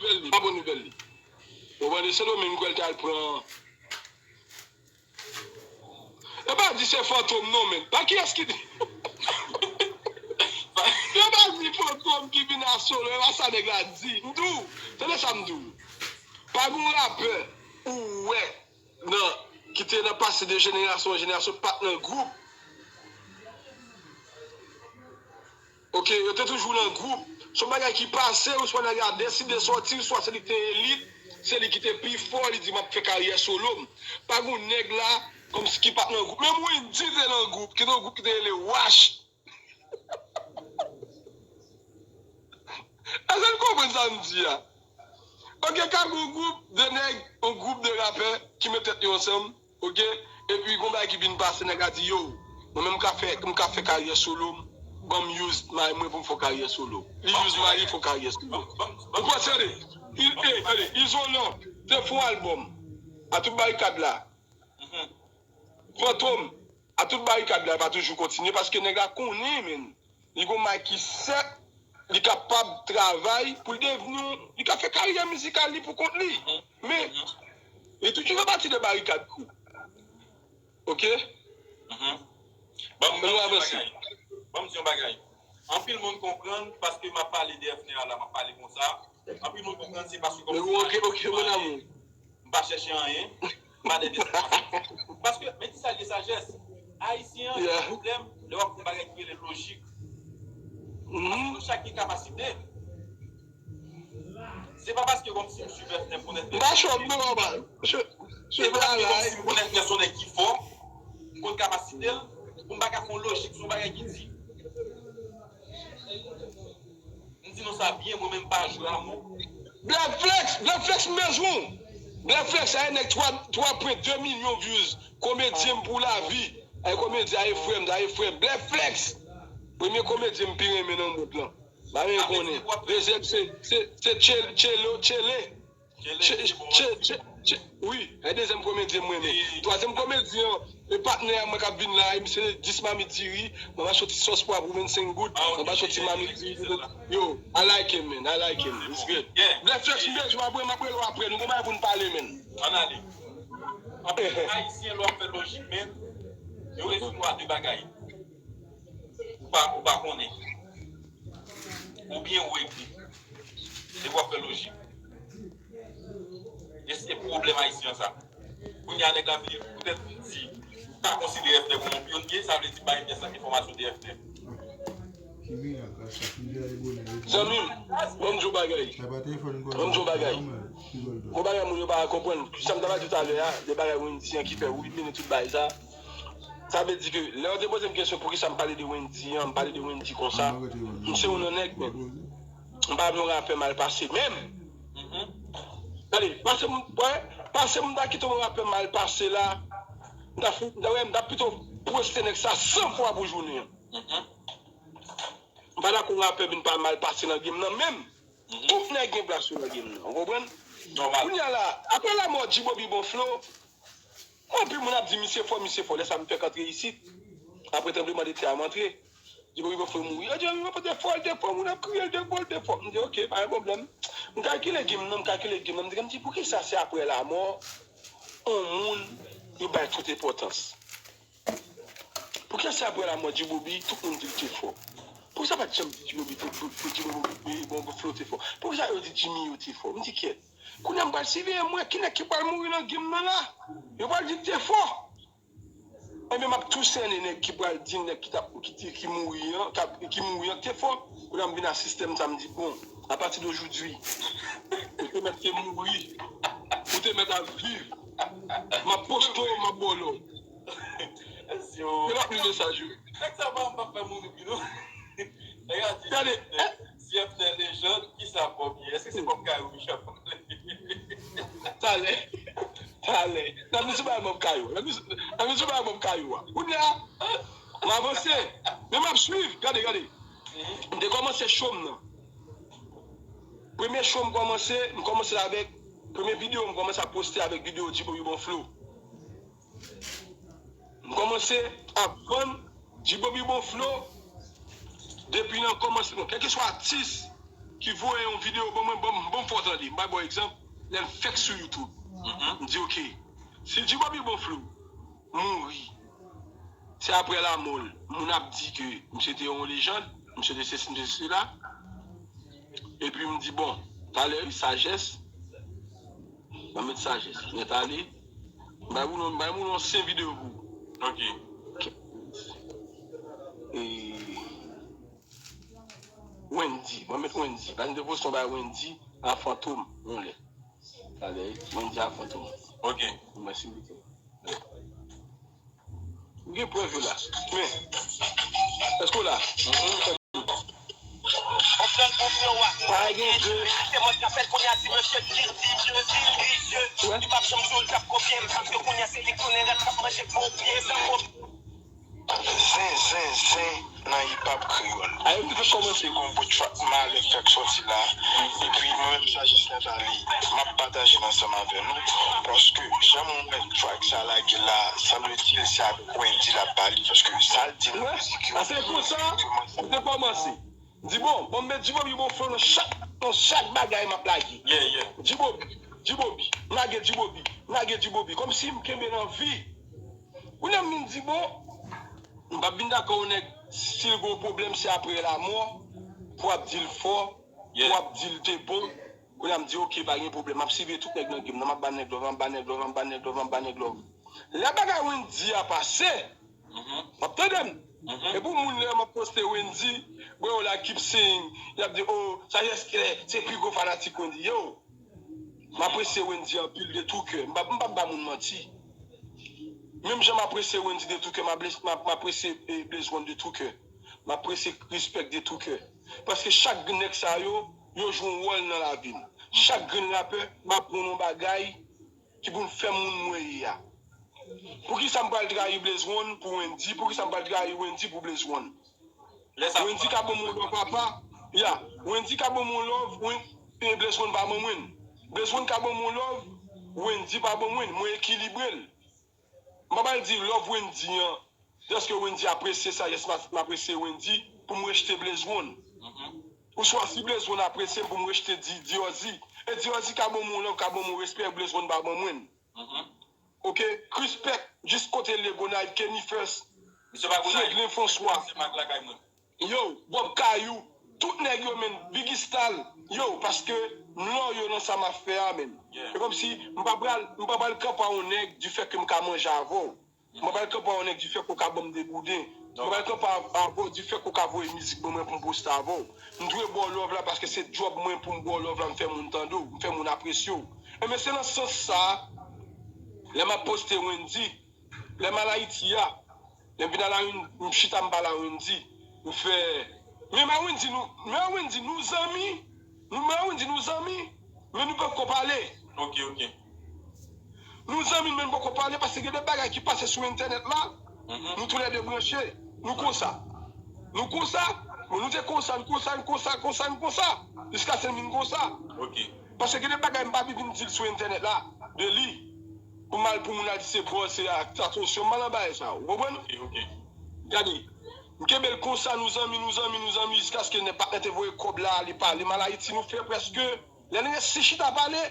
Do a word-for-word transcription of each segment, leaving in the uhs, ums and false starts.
nouvèl li, pa bon nouvèl li. Ou konprann? Sendomeng kwè l t al pran. E pa di se Fantom non, men. Pa kiyès ki di. Yo pa di Fantom ki vin a Solo, e pa sa nèg la di. M di w, tande sa m di w. Pa gen yon rapè ou wè nan, ki te nan pase de jenerasyon an jenerasyon, pa t nan gwoup. Ok, yo te toujou nan gwoup. Se yon bagay ki pase, ou swa nèg la deside sòti, swa se li ki te elit, se li ki te pi fò, li di, "M ap fè karyè solo m." Pa gen yon nèg la, kòmsi ki pa t nan gwoup. Menm Wendyy te nan gwoup, ki te yon gwoup ki te rele Wash. Èske n konprann sa m di a? Ok, ka gen yon gwoup de nèg, yon gwoup de rapè ki met tèt yo ansanm, ok? Epi gon bagay ki vin pase, nèg la di, "Yo, mwen menm m ka fè, m ka fè karyè solo m, ban m use may mwen pou m fè karyè solo." Li use may li fè karyè solo. Ou konprann, tande? I- eh, tande, Izolan te fè yon albòm, A Tout Barikad la. Fantom, A Tout Barikad la pa toujou kontinye, paske nèg la konnen, men, li gon may ki sèt, li kapab travay pou l devni, li ka fè karyè mizikal li pou kont li. Men, li toujou fè pati de barikad tou. Ok? Ban m di yon bagay. Ban m di yon bagay. Anpil moun konprann, paske m ap pale de Fnè a la, m ap pale konsa. Anpil moun konprann se paske kòm se m pa chèche anyen. M pa chèche anyen. M pa dèyè sa. Paske, men ki sa l ye sajès. Ayisyen an gen pwoblèm lè w ap fè yon bagay ki rele lojik. Paske nou chak gen kapasite. Se pa paske kòmsi m swiv Fnè m konnen Fnè. M pa chòp non papa. Se pa paske kòmsi m konnen Fnè se yon nèg ki fò, m konn kapasite l, pou m pa ka fè yon lojik sou yon bagay ki di. M di nou sa byen, mwen menm m pa jwe a mò. Black Flex, Black Flex m bezwen w. Black Flex a yon nèg twa pwen de milyon views. Komedyen m pou lavi. Ay komedyen, ay frè m, ay frè m. Black Flex. Premye komedyen m pi renmen nan mond lan. M pa menm konnen. Dezyèm se se se Tchele, Tchele, Tchele. Tche- Tche- Tche- Tche- Wi, e dezyèm komedyen mwen renmen. Twazyèm komedyen an, e patnè a mwen k ap vin la, misye dis mamit diri, mwen va soti sòs pwav pou vennsenk goud, mwen va soti mamit diri. Yo, I like him, man, I like him, it's good. Black Flex, m bezwen w apre, m ap rele w apre, nou gon bagay pou n pale, man. Ann ale. Anpil Ayisyen lè w ap fè lojik, men, yo rezoud ou a de bagay. Ou pa, ou pa konnen. Oubyen ou egri. Depi w ap fè lojik. E se pwoblèm ayisyen an sa. Kounye a nèg la vini poutèt li di, pa konsidere Fnè kòm yon pyonye, sa vle di bay pyès enfòmasyon de Fnè. Zanmi m, ban m di w bagay. Ban m di w bagay. Gon bagay moun yo pa ka konprann. Sa m ta pale talè a, de bagay Wendy an ki fè wi, mennen tout bagay sa. Sa vle di ke lè yo te poze m kesyon poukisa m pale de Wendy an, m pale de Wendy konsa, m se youn nan nèg, men m pa vle yon rapè mal pase menm. Tande, pase m, wè, pase m ta kite yon rapè mal pase la, m ta fout, m ta, wè, m ta pito poste nèg sa san fwa pou jounen an. M pa dakò yon rapè vin pa mal pase nan game nan menm. Tout nèg gen plas yo nan game nan, ou konprann? Kounye a la, apre lanmò G-Bobby Bon Flow, anpil moun ap di misye fò, misye fò. Lè sa m fèk antre isit. Apre tranblemanntè a m antre. G-Bobby Bon Flow mouri. Yo di G-Bobby Bon Flow te fò, l te fò, moun ap kriye, l te fò, l te fò. M di, "Ok, pa gen pwoblèm." M kalkile game nan, m kalkile game nan. M di, "Gade, poukisa se apre lanmò yon moun yo bay tout enpòtans?" Poukisa se apre lanmò G-Bobby tout moun di l te fò? Poukisa pa t janm di G-Bobby te, G-Bobby Bon Flow te fò? Poukisa yo di Jimmy yo te fò? M di kyèt. Kounye a m pral siveye m wè ki nèg ki pral mouri nan game nan la. Yo pral di l te fò. Ebyen m ap tou sennen nèg ki pral di nèg ki t ap, ki, ki, ki mouri an, k ap, ki mouri an te fò. Kounye a m vin asiste m sa m di bon, apati de jodi, ou te mèt te mouri, ou te mèt ap viv. M ap poste w, m ap ba w love. Yo pa plis mesaj yo. Nèg sa pa, pa fè moun ri non. Nèg la di, gade, si F T L lejann, kisa Bob ye? Èske se Bob Kayou Michel pale? Talè. Talè. N ap vin sou bagay Bob Kayou. N ap vin sou, n ap vin sou bagay Bob Kayou a. Kounye a, m avanse. Men m ap swiv. Gade, gade. M te kòmanse show m nan. Premye show m kòmanse, m kòmanse avèk, premye videyo m kòmanse ap poste avèk videyo G-Bobby Bon Flow. M kòmanse ap vann G-Bobby Bon Flow depi nan kòmansman. Kèlkeswa atis, ki voye yon videyo ban mwen, ban m, ban m fè w tande. M ba w egzanp, lè m fèk sou YouTube. M di, oke, si G-Bobby Bon Flow mouri, se apre lanmò l, moun ap di ke misye te yon lejann, misye te sesi, misye te sela. Epi m di, bon, talè, wi, sajès, mwen met sajès, nèt ale. M bay moun, m bay moun yon sen videyo pou ou. Ok. E, Wendy, mwen met Wendy. Ban de post mwen bay Wendy a Fantom, yon lè. Talè, Wendy a Fantom. Ok. Mwen si mete. M gen prèv yo la. Men, èske w la? Pa gen de. Zen, zen, zen nan hip hop kreyòl. Ayo, m te fèk kòmanse. Depi yon bout track malè fèk sòti la, epi mwen menm sa jis nèt ale, m ap pataje l ansanm avè nou, paske jan mwen wè track sa lage la, sanble di l se avèk Wendy l ap pale, paske sa l di nan mizik yo, sa se konsa m te kòmanse. M di, bon, bon, m met G-Bobby Bon Flow nan chak, nan chak bagay m ap lage. G-Bobby, G-Bobby, m lage G-Bobby, m lage G-Bobby, kòmsi m kenbe l an vi. Kounye a m vin di, bon, m p ap vin dakò yon nèg, si l gen yon pwoblèm, se apre lanmò pou w ap di l fò, pou w ap di l te bon. Kounye a m di, oke, pa gen pwoblèm, m ap siveye tout nèg nan game nan, m ap ba nèg love, m ap ba nèg love, m ap ba nèg love, m ap ba nèg love. Lè bagay Wendy a pase, w ap tande m? E pou moun lè m ap poste Wendy, bro, la keep saying, y ap di, oh, sa jès klè, se pi gwo fanatik Wendy. Yo, m apresye Wendy anpil de tou kè. M p ap, m p ap ba moun manti. Menm jan m apresye Wendy de tou kè, m apresye, m apresye Blaze One de tou kè. M apresye Respect de tou kè. Paske chak nèg sa yo, yo jwe yon wòl nan lavi m. Chak grenn rapè, m aprann yon bagay ki pou m fè moun mwen ye a. Poukisa m pral trayi Blaze One pou Wendy? Poukisa m pral trayi Wendy pou Blaze One? Wendy ka ban m yon love papa. Ya, Wendy ka ban m yon love, Wen- e Blaze One pa ban mwen. Blaze One ka ban m yon love, Wendy pa ban mwen. Mwen ekilibre l. M pa pral di love Wendy an, dèske Wendy apresye sa, yes, m a- m apresye Wendy pou m rejte Blaze One. Oswa si Blaze One apresye m pou m rejte Di- Diorzi. E Diorzi ka ban m yon love, ka ban m yon respè, Blaze One pa ban mwen. Ok, Krispèk, jis kote l ye, Gonayiv, Kenny First, Fredlin François, yo, Bob Kayou, tout nèg yo, menn, Biggy Stal, yo, paske m love yo nan sa m ap fè a, menn. E kòmsi m pa pral, m pa pral kanpe a yon nèg di fè ke m ka manje avè w. M pa pral kanpe a yon nèg di fè ke w ka ban m de bouden. M pa pral kanpe a- avè w di fè ke w ka voye mizik ban mwen pou m poste avè w. M dwe ba w love la paske se djòb mwen pou m ba w love la, m fè moun tande w, m fè moun apresye w. Enben, se nan sans sa, lè m ap poste Wendy, lè m al Ayiti a, lè m vin al Ayiti, m chita m pale a Wendy, m fè, men m a Wendy, nou, men a Wendy, nou zanmi, nou, men a Wendy, nou zanmi, men nou poko pale. Ok, ok. Nou zanmi, men nou poko pale, paske gen de bagay ki pase sou entènèt la, nou toulède branche, nou konsa. Nou konsa, men nou te konsa, nou konsa, nou konsa, konsa, nou konsa, jiskaske n vin konsa. Ok. Paske gen de bagay m pa vin di l sou entènèt la, de li. Pou m al pou moun al di se bòz, se a- atansyon, m pa nan bagay sa, ou konprann? Ok, ok. Gade, m kenbe l konsa, nou zanmi, nou zanmi, nou zanmi, jiskaske nèg patnè te voye kòb la, li pale m al Ayiti, nou fè prèske, lè n resi chita pale,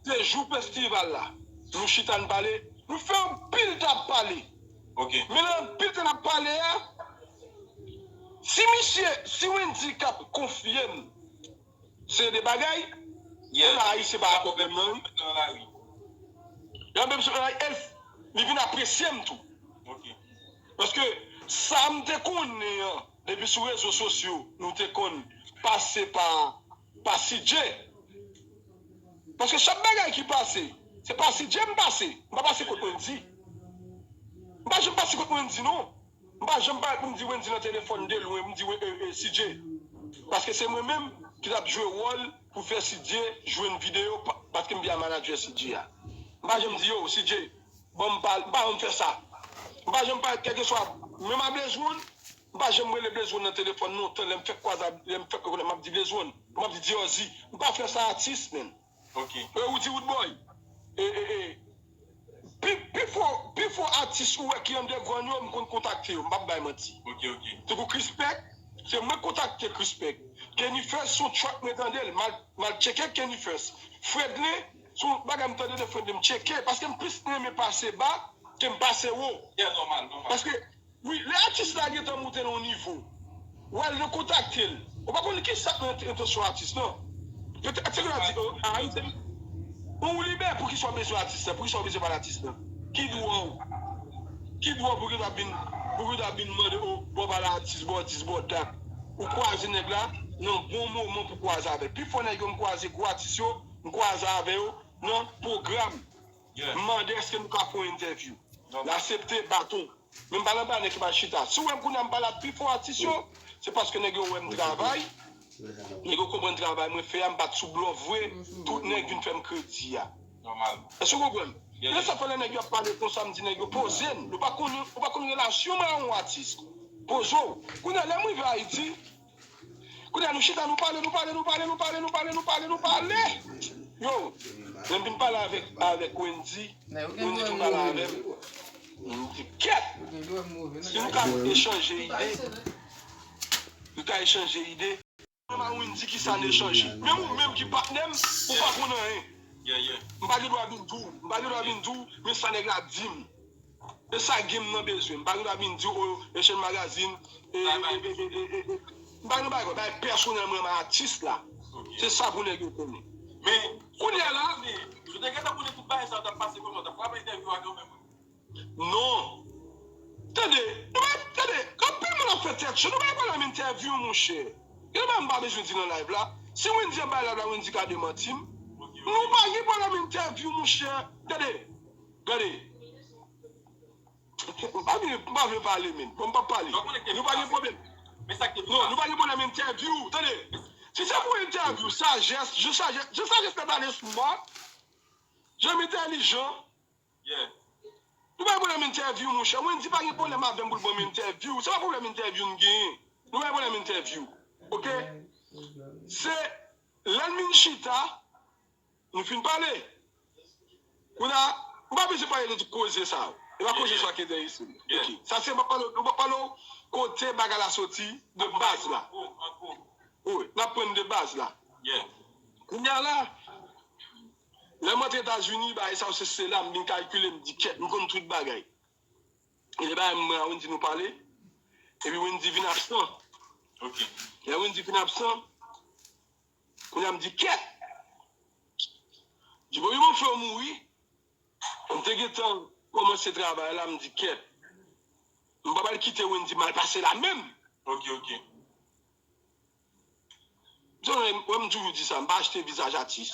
se jou festival la, nou chita n pale, nou fè anpil tan ap pale. Ok. Men nan anpil tan n ap pale a, si misye, si Wendy k ap konfye m, se de bagay, yeah, la, se pa pwoblèm nan, wi. Nan lari. Yon menm sou lari, e li vin apresye m tou. Ok. Paske sa m te konnen an, depi sou rezo sosyo, nou te konn pase pa, pa C J. Paske chak bagay ki pase, se pa C J m pase. M pa pase kot Wendy. M pa janm pase kot Wendy, non. M pa janm pale pou m di Wendy nan telefòn de lwen, m di, e, e, C J. Paske se mwen menm ki t ap jwe wòl pou fè C J jwenn videyo, pa- paske m byen manadjè C J a. M pa janm di, yo, C J, bon, m pa, m pa janm fè sa. M pa janm pale, kèlkeswa, menm a Blaze One, m pa janm rele Blaze One nan telefòn, non, tan lè m fèk kwaze, lè m fèk rekonèt, m ap di Blaze One, m ap di Diorzi, m pa fè sa atis, menn. Ok. E, ou di Roodboy. E, e, e. Pi, pi fò, pi fò atis ou wè ki underground yo, m konn kontakte yo, m p ap bay manti. Ok, ok. Tankou Krispèk, Se mwen k kontakte Krispek. Kenny First se yon track mwen tande l. M al, m al tcheke Kenny First. Fredley, se yon bagay m tande de Fredley, m tcheke. Paske m plis renmen pase ba ke m pase wo. Yeah, nòmal, nòmal. Paske, wi, lè atis la gentan monte nan yon nivo, w al nan kontakte l. Ou pa konn ki sa k nan entansyon atis lan. Petèt atis la di, oh, a, li se, bon, ou libè, poukisa w bezwen atis lan? Poukisa w bezwen pale atis lan? Ki dwa w? Ki dwa w pou gen dwa vin, pou gen dwa vin mande, oh, bon, pale atis, bon, dis, bon, dat. Ou kwaze nèg la nan bon moman pou kwaze avè l. Pifò nèg yo m kwaze, gwo atis yo, m kwaze avè yo nan pwogram. M mande èske nou ka fè yon entèvyou. L aksepte, baton. Men m pa nan ba nèg ki pa chita. Si w wè m kounye a m pale ak pi fò atis yo, se paske nèg yo wè m travay, nèg yo konprann travay mwen fè a, m pa t sou blòf vre, tout nèg vin fè m kredi a. Èske w konprann? Men sa fè lè nèg yo ap pale konsa, m di nèg yo poze n. Nou pa konn, nou pa konn relasyon mwen ak yon atis. Poze w. Kounye a, lè m rive Ayiti, kounye a, nou chita, nou pale, nou pale, nou pale, nou pale, nou pale, nou pale, nou pale. Yo, lè m vin pale avèk, avèk Wendy, Wendy vin pale avè m. M di, kèt! Si nou ka echanje ide, nou ka echanje ide. Mwen ak Wendy ki sa n echanje. Menm ou menm ki patnè m, ou pa konn anyen. M pa gen dwa vin di w, m pa gen dwa vin di w, men sa nèg la di m. E sa game nan bezwen. M pa gen dwa vin di w, oh, Echèn Magazine, e, e, e, e, e, e. M pa gen bagay, bagay pèsonèl mwen ak atis la. Se sa pou nèg yo konnen. Men, kounye a la, si w te gentan konnen tout bagay sa yo t ap pase kòman, w t ap frape entèvyou a kanmenm. Non. Tande, nou pa, tande, anpil moun ap fè tèt cho, nou pa pale nan entèvyou, monchè. Gen bagay m pa bezwen di nan live la. Si Wendy ap bay live la, Wendy ka demanti m. Nou pa gen pwoblèm entèvyou, monchè. Tande, gade. M pa vle, m pa vle pale, men. Bon, m p ap pale. Nou pa gen pwoblèm. Non, nou pa gen pwoblèm entèvyou. Tande. Si se pou entèvyou, sajès, je sajès, je sajès tèt ale sou mwa. Jan m entèlijan. Nou pa gen pwoblèm entèvyou, monchè. Wendy pa gen pwoblèm avè m pou l ban m entèvyou. Se pa pwoblèm entèvyou n genyen. Nou pa gen pwoblèm entèvyou. Oke? Se lè n vin chita, nou fin pale. Kounye a, ou pa bezwen pale de tout koze sa yo. E pa koze sa ki enterese m. Oke. Sa se, m ap pale, m ap pale w kote bagay la soti, de baz la. Wi, n ap pran de baz la. Kounye a la, lè m antre Etazini, bagay sa yo se, se la m vin kalkile, m di, kèt, m konn tout bagay. E lè bagay mwen a Wendy nou pale, epi Wendy vin absan. Lè Wendy vin absan, kounye a m di, kèt! Di, bon, yo, mon frè mouri, m te gentan kòmanse travay la, m di, kèt! M pa pral kite Wendy mal pase la menm. Wè, m toujou di sa, m pa achte vizaj atis.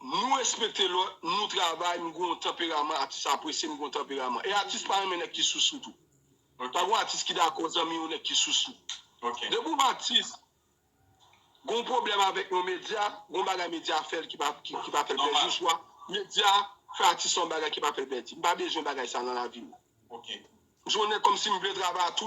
Nou respekte lòt, nou travay, nou gen yon tanperaman, atis apresye, nou gen yon tanperaman. E atis pa renmen nèg ki sousou tou. Pa gen atis ki dakò zanmi yon nèg ki sousou. Depi yon atis gen yon pwoblèm avèk yon medya, gen yon bagay medya fè l ki pa, ki, ki pa fè l plèzi, swa medya fè atis yon bagay ki pa fè l plèzi. M pa bezwen bagay sa nan lavi m. M se yon nèg kòmsi m vle travay a tou